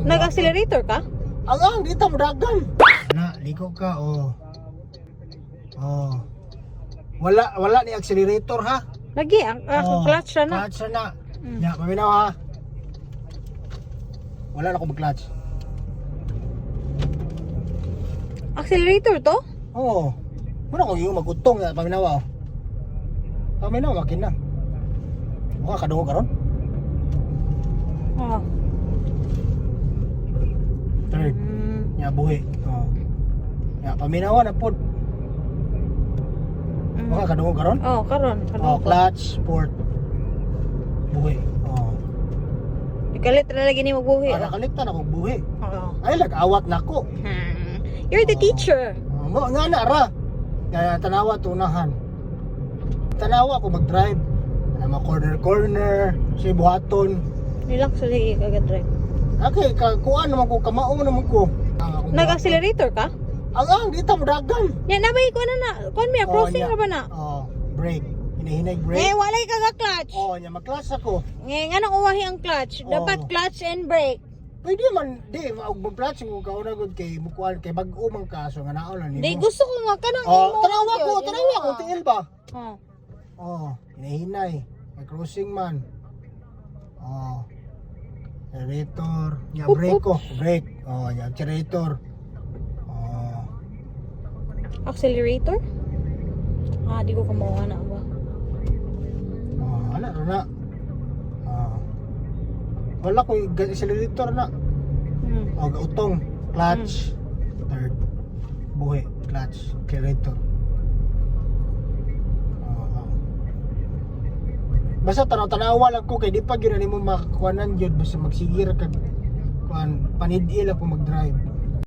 Akong Nag-accelerator ka? Ang dito mo dagan. Na, liko ka, oh. Oh. Wala wala ni accelerator, ha. Lagi ang Oh, clutch na na. Clutch na na. Ya, paminaw ha. Wala na ako mag-clutch. Accelerator to? Oo. Muna ko yung magutong ya, paminaw, oh. Paminaw makina. Mukha kadungog karon. Oh. Third. Ya, buhi. Oh. Ya, paminaw na pod. Mukha kadungog karon. Oh, karon, karon. Oh, clutch, fourth. Buhi. Oh. Ikalit na lagi ni magbuhi. Ah, nakalitan ako buhi. Oh. Ay, nag-awat na ako. You're the teacher. Oh, mo nga na ra. Kaya tanawa tunahan. Tanawa ko mag-drive. Ano, mga corner corner, si buhaton. Relax sa lagi kagad drive. Okay, ka kuan naman ko, kamao naman ko. Ang akong Nag-accelerator ka? buhaton. Ang dito mo dagan. Nya na ba ko na na? Kuan mi crossing Oh, ra ba na? Oh, brake. Hinahinay brake. Eh, walay ka clutch. Oh, nya mag-clutch ako. Nga nganong uwahi ang clutch? Oh. Dapat clutch and brake. Pwede man di og mag-clutch kung kauna gud kay mukuan kay bag-o man ka, so nga naon lang nimo. Di gusto ko nga kanang Oh, imo tanawa ko, yun, tanawa ko imo. tiil ba? Oh. Oh, hinahinay. May crossing man. Oh. Accelerator. Ya, Oop, brake ko. Brake. Oh, ya, accelerator. Oh. Accelerator? Ah, di ko kamawa na ba. Oh, ala ra na. Oh. Wala ko accelerator na. Oh, gautong. Clutch. Third. Buhi. Clutch. Accelerator. Oh, oh. Basta tanaw-tanawa lang ko kay di pa gyud na nimo makakuanan gyud, basta magsigir kag kuan panidil ako mag-drive.